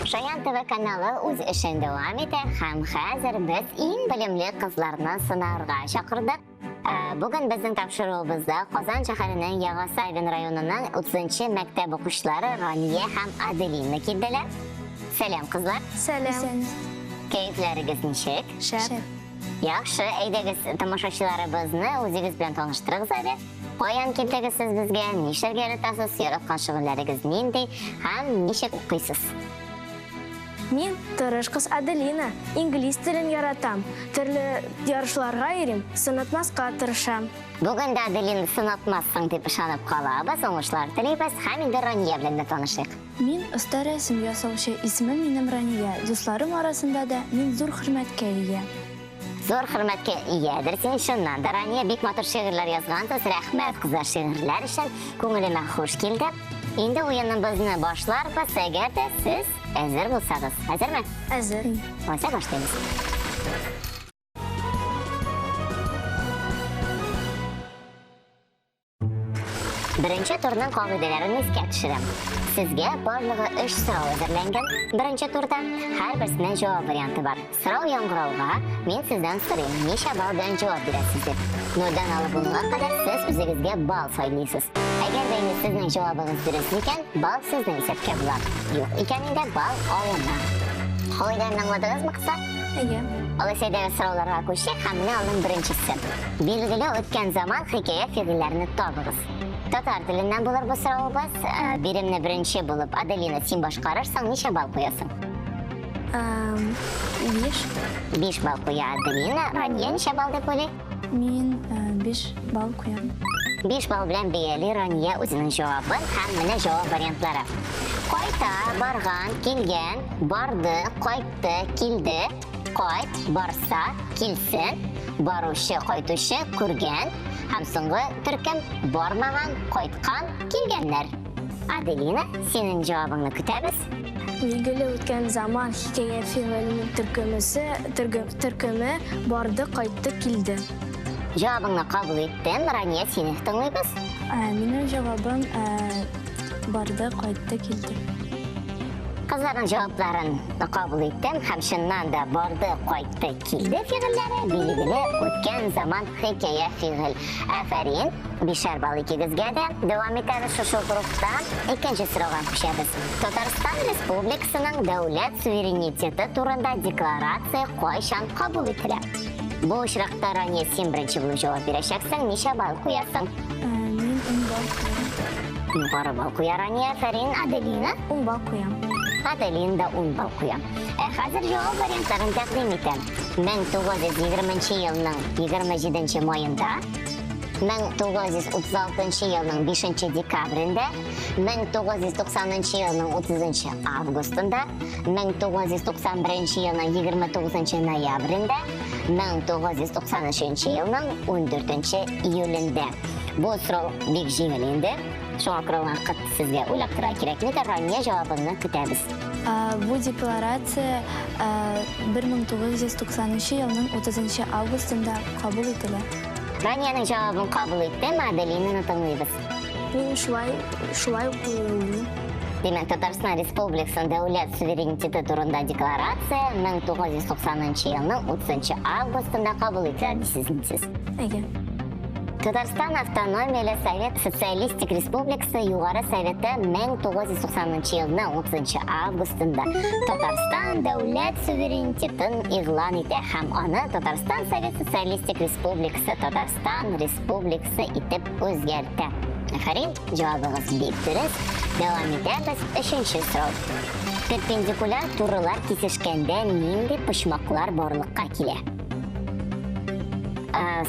Шаян ТВ каналы үз эшен дәвам итә һәм хәзер без иң белемле кызларны сынарга чакырдык. Бүген безнең тапшыруыбызда Казан шәһәренең Ягасавин районының 30 мәктәп укучылары Рания һәм Аделина килделәр. Сәлам, кызлар. Сәлам. Кәефләрегез ничек? Шәп. Яхшы, әйдәгез, тамашачыларыбызны үзегез белән таныштырыгыз әле. Каян килдегез сез безгә, нишләргә яратасыз, яраткан шөгыльләрегез нинди һәм ничек укыйсыз? Мин тырыш кыз Аделина, инглиз телен яратам, төрле ярышларга йөрим, сынатмаска тырышам. Бүген дә Аделина сынатмассың дип ышанып калабыз, уңышлар телибез һәм инде Рания белән дә танышыйк. Мин оста рәсем ясаучы, исемем минем Рания, дусларым арасында да мин зур хөрмәткә ия. Зур хөрмәткә иядер син, чыннан да, Рания, бик матур шигырьләр язгансыз, рәхмәт, кызлар, шигырьләр өчен, күңелемә хуш килде. Инде уеныбызны башларбыз, әгәр дә сез әзер булсагыз. Әзерме? Әзер. Алайса башлыйбыз. Беренче турның кагыйдәләрен искә төшерәм. Сезгә барлыгы өч сорау әзерләнгән. Беренче турда һәрберсенә җавап варианты бар. Сорау яңгырауга мин сездән сорыйм, ничә балл белән җавап бирәсез дип. Нольдән алып унга кадәр сез үзегезгә балл сайлыйсыз. Әгәр дә инде сезнең җавабыгыз дөрес икән, балл сезнең исәпкә була. Юк икән инде балл алына. Кагыйдәне аңладыгызмы, кызлар? Әйе. Алайса әйдәгез сорауларга күчик һәм менә аның беренчесе. Билгеле үткән заман хикәя фигыльләрне табыгыз. Татар теленнән булыр бу соравыбыз. Биремне беренче булып Аделина син башкарырсың, ничә балл куясың? 5. 5 балл куя Аделина. Рания ничә балл дип уйлый? Мин 5 балл куям. 5 балл белән бәяли Рания үзенең җавабын һәм менә җавап вариантлары. Кайта, барган, килгән, барды, кайтты, килде, кайт, барса, килсен, баручы, кайтучы, күргән һәм соңгы төркем бармаган, кайткан, килгәннәр. Аделина, синең җавабыңны көтәбез. Билгеле үткән заман хикәя фигыленең төркемесе, төркеме барды, кайтты, килде. Җавабыңны кабул иттем. Рания, сине тыңлыйбыз. Минем җавабым барды, кайтты, килде. Кызларның җавапларын кабул иттем һәм чыннан да барды, кайтты, килде фигыльләре билгеле үткән заман хикәя фигыль. Афәрин! Бишәр балл икегезгә дә. Дәвам итәбез шушы ук рухта. Икенче сорауга күчәбез. Татарстан Республикасының дәүләт суверенитеты турында декларация кайчан кабул ителә? Бу очракта, Рания, син беренче булып җавап бирәчәксең. Ничә балл куясың? Мин 10 балл куям. Югары балл куя Рания. Афәрин, Аделина? 10 балл куям. Аделина да 10 балл куя. Ә хәзер җавап вариантларын тәкъдим итәм. 1920 елның 27 маенда, 1936 елның 5 декабрендә, 1990 елның 30 августында, 1991 елның 29 ноябрендә, 1993 елның 14 июлендә. Бу сорау бик җиңел инде. Шуңа күрә вакыт сезгә уйлап торырга кирәкми дә, Рания җавабыңны көтәбез. Бу декларация 1990 елның 30 августында кабул ителә. Раниянең җавабын кабул иттем, Аделинаны тыңлыйбыз. Мин шулай, шулай ук уйлыйм. Димәк, Татарстан Республикасының дәүләт суверенитеты турында декларация 1990 елның 30 августында кабул ителә дисез сез. Әйе. Татарстан Автономияле Совет Социалистик Республикасы Югары Советы 1990 елның 30 августында Татарстан дәүләт суверенитетын игълан итә һәм аны Татарстан Совет Социалистик Республикасы Татарстан Республикасы итеп үзгәртә. Афәрин, җавабыгыз бик дөрес. Дәвам итәбез. Өченче сорау. Перпендикуляр турылар кисешкәндә нинди почмаклар барлыкка килә?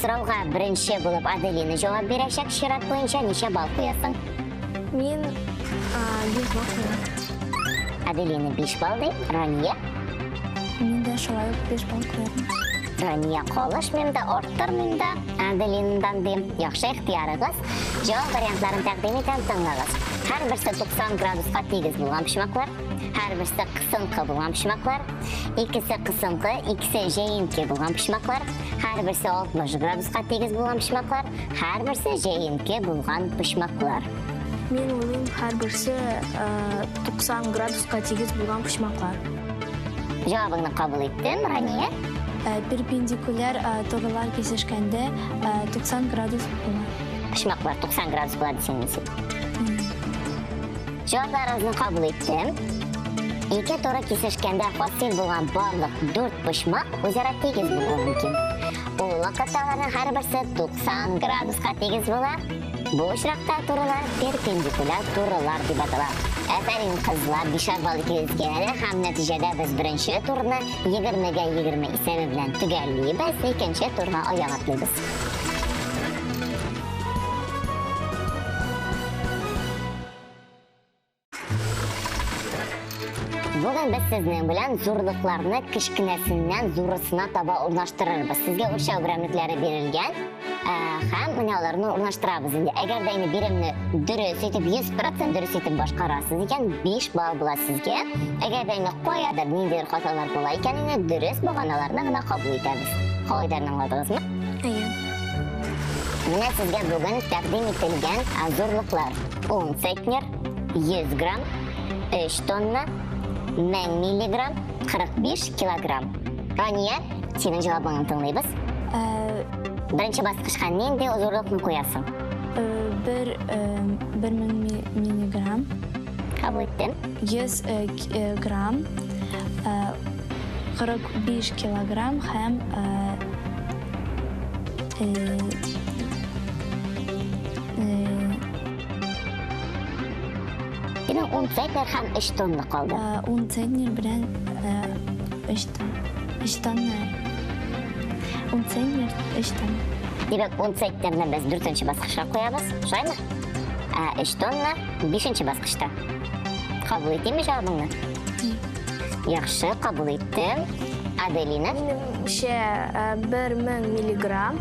Сорауга беренче булып Аделина җавап бирәчәк. Чират буенча ничә балл куясың? Мин 5 балл куям. Аделина 5 балл ди. Рания? Мин дә шулай ук 5 балл куям. Рания калышмыйм да, арттырмыйм да Аделинадан ди. Яхшы, ихтыярыгыз. Җавап вариантларын тәкъдим итәм, тыңлагыз. Һәрберсе 90 градуска тигез булган почмаклар, һәрберсе кысынкы булган почмаклар, икесе кысынкы, икесе җәенке булган почмаклар, һәрберсе 60 градуска тигез булган почмаклар, һәрберсе җәенке булган почмаклар. Мин уйлыйм, һәрберсе 90 градуска тигез булган почмаклар. Җавабыңны кабул иттем, Рания. Перпендикуляр турылар кисешкәндә 90 градус була. Почмаклар 90 градус була дисең син. Җавапларыгызны кабул иттем. Ике туры кисешкәндә хасил булган барлык дүрт почмак үзара тигез булуы мөмкин. Ул вакытта аларның һәрберсе 90 градуска тигез була. Бу очракта турылар перпендикуляр турылар дип атала. Афәрин, кызлар, бишәр балл икегезгә дә һәм нәтиҗәдә без беренче турны 20-гә 20 исәбе белән төгәллибез, икенче турга аяк атлыйбыз. Бүген без сезнең белән зурлыкларны кечкенәсеннән зурысына таба урнаштырырбыз. Сезгә үлчәү берәмлекләре бирелгән, һәм менә аларны урнаштырабыз инде. Әгәр дә инде биремне дөрес итеп, 100% дөрес итеп башкарасыз икән, 5 балл була сезгә. Әгәр дә инде каядыр ниндидер хаталар була икән, инде дөрес баганаларны гына кабул итәбез. Кагыйдәне аңладыгызмы? Әйе. Менә сезгә бүген тәкъдим ителгән зурлыклар. 10 центнер, 100 грамм, 3 тонна, 1000 миллиграмм, 45 килограмм. Рания, синең җавабыңны тыңлыйбыз. Беренче баскычка нинди зурлыкны куясың? Бер мең миллиграмм. Кабул иттем. 100 грамм, 45 килограмм һәм Синең 10 центнер һәм 3 тонна калды. 10 центнер белән 3 тонна. 3 тонна. 10 центнер, 3 тонна. Димәк, 10 центнерны без 4 баскычка куябыз, шулаймы? Ә 3 тонна 5 баскычта. Кабул итимме җавабыңны? Яхшы, кабул иттем. Аделина? Минемчә, 1000 миллиграмм,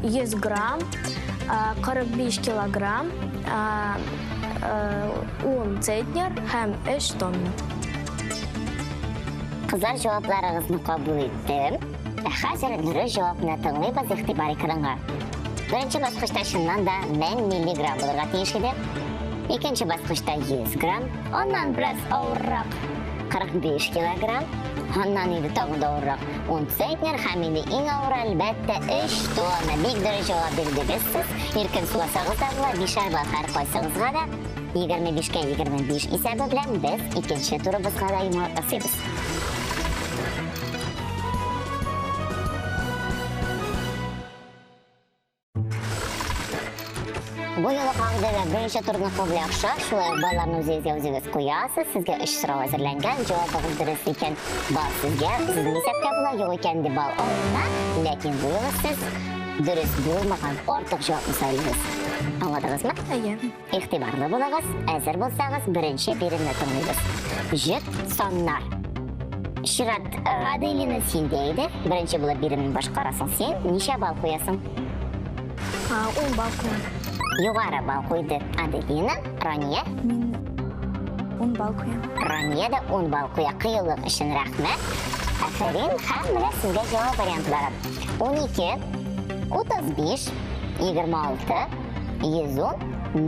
100 грамм, 45 килограмм, 10 центнер һәм 3 тонна. Кызлар, җавапларыгызны кабул иттем. Ә хәзер дөрес җавапны тыңлыйбыз, игътибар экранга. Беренче баскычта чыннан да 1000 миллиграмм булырга тиеш иде. Икенче баскычта 100 грамм, аннан бераз авыррак 45 килограмм, аннан инде тагын да авыррак 10 центнер һәм инде иң авыры, әлбәттә, 3 тонна. Бик дөрес җавап бирдегез сез. Иркен суласагыз да була, бишәр балл һәр кайсыгызга да. 25-кә 25 исәбе белән без икенче турыбызга да йомгак ясыйбыз. Бу юлы кагыйдәгә беренче турны күбрәк охшаш, шулай ук балларны үзегезгә үзегез куясыз. Сезгә 3 сорау әзерләнгән, җавабыгыз дөрес икән, балл сезгә, сезнең исәпкә була, юк икән инде балл алына. Ләкин бу юлы сез дөрес булмаган артык җавапны сайлыйсыз. Аңладыгызмы? Әйе. Игътибарлы булыгыз, әзер булсагыз, беренче биремне тыңлыйбыз. Җөп саннар. Чират Аделина синдә иде. Беренче булып биремне башкарасың син. Ничә балл куясың? 10 балл куям. Югары балл куйды Аделина. Рания? Мин 10 балл куям. Рания дә 10 балл куя. Кыюлык өчен рәхмәт. Афәрин. Һәм менә сезгә җавап вариантлары. 12, 35, 26, 110,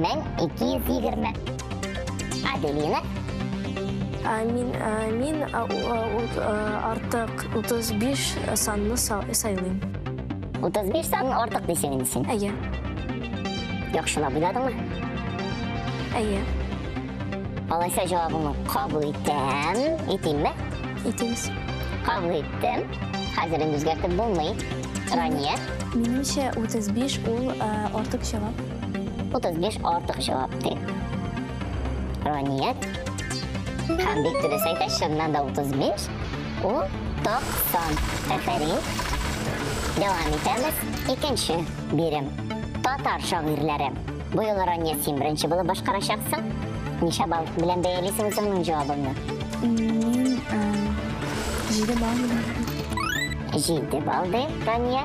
1220. Аделина? Мин артык 35 санны сайлыйм. 35 санны артык дисең инде син? Әйе. Яхшылап уйладыңмы? Әйе. Алайса җавабыңны кабул итәм. Итимме? Итегез. Кабул иттем. Хәзер инде үзгәртеп булмый. Рания? Минемчә, 35 ул артык җавап. 35 артык җавап ди. Рания? Һәм бик дөрес әйтә, чыннан да 35 ул 90. Афәрин. Дәвам итәбез. Икенче бирем. Татар шагыйрьләре. Бу юлы Рания син беренче булып башкарачаксың. Ничә балл белән бәялисең үзеңнең җавабыңны? Мин 7 балл белән. 7 балл ди Рания.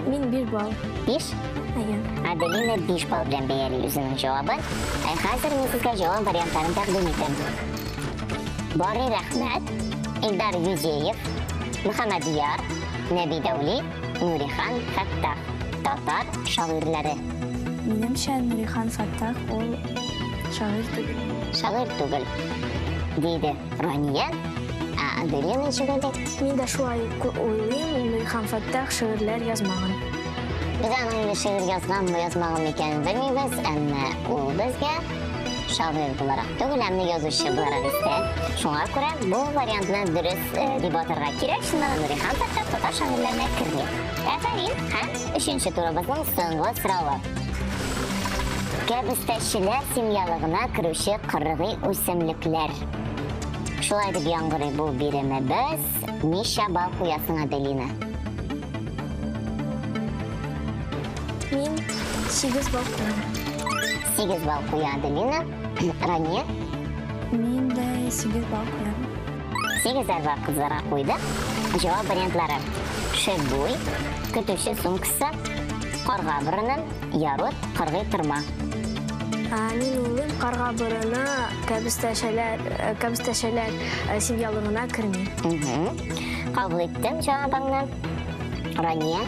Мин 5 балл. 5? Әйе. Аделина 5 балл белән бәяли үзенең җавабын. Ә хәзер мин сезгә җавап вариантларын тәкъдим итәм. Бари Рәхмәт, Илдар Юзеев, Мөхәммәдияр, Нәби Дәүли, Нурихан Фәттах. Татар шагыйрьләре. Минемчә, Нурихан Фәттах ул Шагыйрь түгел. Шагыйрь түгел, диде Рания. Ә Аделина ничек уйлый? Мин дә шулай уйлыйм, Нурихан Фәттах шигырьләр язмаган. Без аның инде шигырь язганмы, язмаганмы икәнен белмибез, әмма ул безгә шагыйрь буларак түгел, әмма язучы буларак истә. Шуңа күрә бу вариантны дөрес дип атарга кирәк, чыннан да Нурихан Фәттах татар шагыйрьләренә керми. Афәрин! Һәм өченче турыбызның соңгы соравы. Кәбестәчеләр семьялыгына керүче кыргый үсемлекләр. Шулай дип яңгырый бу биремебез. Ничә балл куясың, Аделина? Мин 8 балл куям. 8 балл куя Аделина. Рания? Мин дә 8 балл куям. 8 балл кызларга куйдык. Җавап вариантлары: Шебуй, көтүче сумкасы, карга борыны, ярут, кыргый тырма. Мин уйлыйм, карга борыны кәбестәчәләр семьялыгына керми. Кабул иттем җавабыңны. Рания?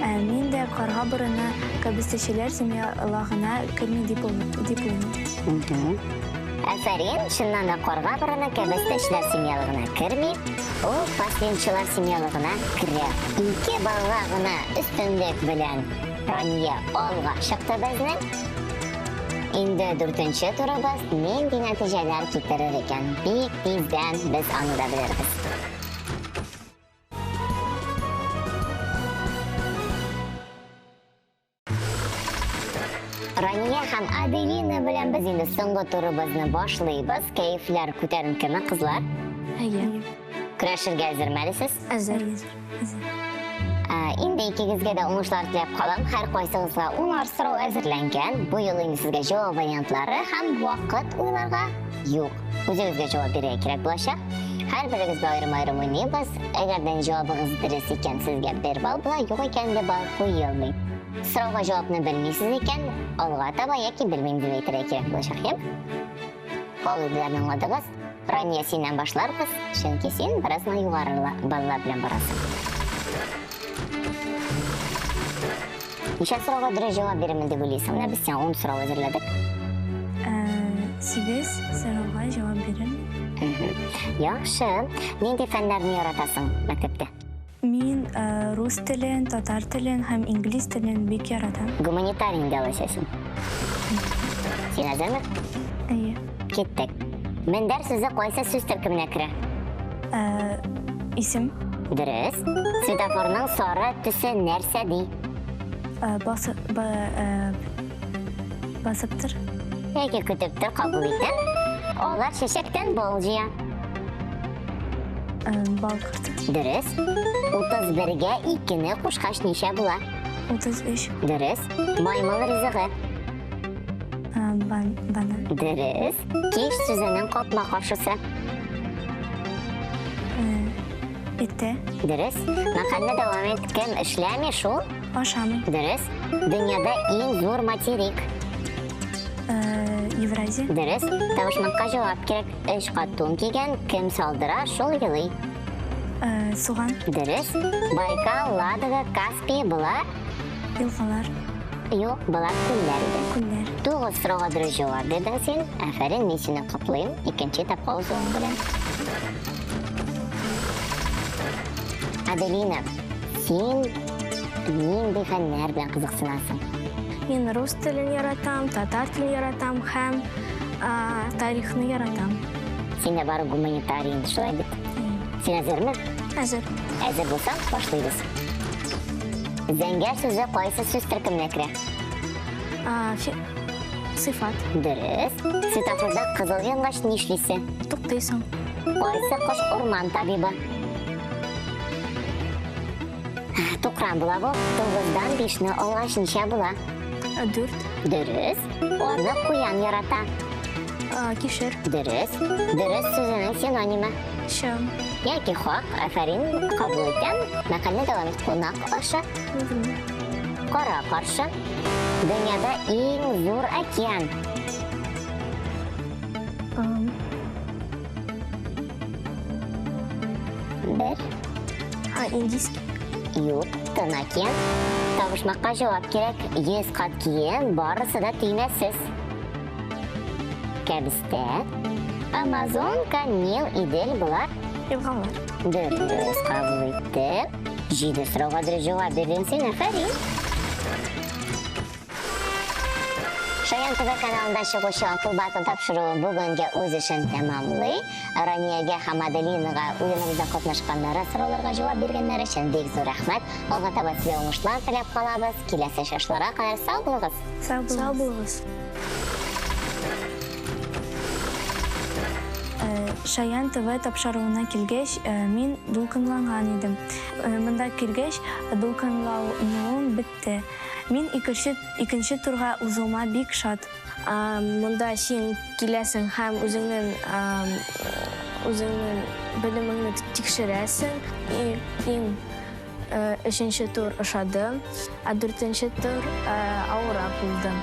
Мин дә карга борыны кәбестәчеләр семьялыгына керми дип уйлыйм. Афәрин, чыннан да карга борыны кәбестәчеләр семьялыгына керми, ул паслинчылар семьялыгына керә. 2 баллга гына өстенлек белән Рания алга чыкты безнең. Инде 4нче турыбыз нинди нәтиҗәләр китерер икән? Бик тиздән без аны да белербез. Рания һәм Аделина белән без инде соңгы турыбызны башлыйбыз. Кәефләр күтәренкеме, кызлар? Әйе. Көрәшергә әзерме әле сез? Әзер. Әзер. Инде икегезгә дә уңышлар теләп калам. Һәр кайсыгызга унар сорау әзерләнгән. Бу юлы инде сезгә җавап вариантлары һәм вакыт уйларга юк. Үзегезгә җавап бирергә кирәк булачак. Һәр берегезгә аерым-аерым уйныйбыз. Әгәр дә җавабыгыз дөрес икән, сезгә 1 балл була, юк икән инде балл куелмый. Сорауга җавапны белмисез икән, алга таба яки белмим дип әйтергә кирәк булачак, яме? Кагыйдәләрне аңладыгыз. Рания, синнән башларбыз, чөнки син бераз гына югары баллар белән барасың. Ничә сорауга дөрес җавап бирермен дип уйлыйсың? Менә без сиңа 10 сорау әзерләдек. 8 сорауга җавап бирермен. Яхшы. Нинди фәннәрне яратасың мәктәптә? Мин рус телен, татар телен һәм инглиз телен бик яратам. Гуманитар инде алайса син. Син әзерме? Әйе. Киттек. Мендәр сүзе кайсы сүз төркеменә керә? Исем. Дөрес. Светофорның сары төсе нәрсә ди? Басып тор. Яки көтеп тор, кабул итәм. Алар чәчәктән бал җыя. Бал корты. Дөрес. 31-гә 2-не кушкач ничә була? 33. Дөрес. Маймыл ризыгы. Банан. Дөрес. Кич сүзенең капма-каршысы. Иртә. Дөрес. Мәкальне дәвам ит. Кем эшләми, шул? Ашамый. Дөрес. Дөньяда иң зур материк. Евразия. Дөрес. Табышмакка җавап кирәк. 3 кат тун кигән, кем салдыра, шул елый. Суган. Дөрес. Байкал, Ладога, Каспий болар? Елгалар. Юк, болар күлләр иде. Күлләр. 9 сорауга дөрес җавап бирдең син. Афәрин, мин сине котлыйм. Икенче этапка узуың белән. Аделина, син нинди фәннәр белән кызыксынасың? Мин рус телен яратам, татар телен яратам һәм тарихны яратам. Син дә бары гуманитарий инде, шулай бит? Син әзерме? Әзер. Әзер булсаң, башлыйбыз. Зәңгәр сүзе кайсы сүз төркеменә керә? Сыйфат. Дөрес. Светофорда кызыл янгач нишлисе? Туктыйсың. Кайсы кош урман табибы? Тукран була бу. 9-дан 5-не алгач ничә була? 4. Дөрес. Аны куян ярата. Кишер. Дөрес. Дөрес сүзенең синонимы. Чын. Яки хак, афәрин, кабул итәм. Мәкальне дәвам ит. Кунак ашы. Кара каршы. Дөньяда иң зур океан. Бер. Индийский. Юк, Тын океан. Табышмакка җавап кирәк. 100 кат кием, барысы да төймәсез. Кәбестә. Амазонка, Нил, Идел болар. Елгалар. Дөрес кабул итте. Җиде сорауга дөрес җавап бирдең син, афәрин. Шаян ТВ каналында чыгучы Акыл батыл тапшыруы бүгенгә үз эшен тәмамлый. Раниягә һәм Аделинага уеныбызда катнашканнары, сорауларга җавап биргәннәре өчен бик зур рәхмәт. Алга таба сезгә уңышлар теләп калабыз. Киләсе очрашларга кадәр сау булыгыз. Сау булыгыз. Сау булыгыз. Шаян ТВ тапшыруына килгәч, мин дулкынланган идем. Монда килгәч, дулкынлануым бетте. Мин икенче, икенче турга узуыма бик шат. Монда син киләсең һәм үзеңнең үзеңнең белемеңне тикшерәсең. Иң өченче тур ошады, ә дүртенче тур авыррак булды.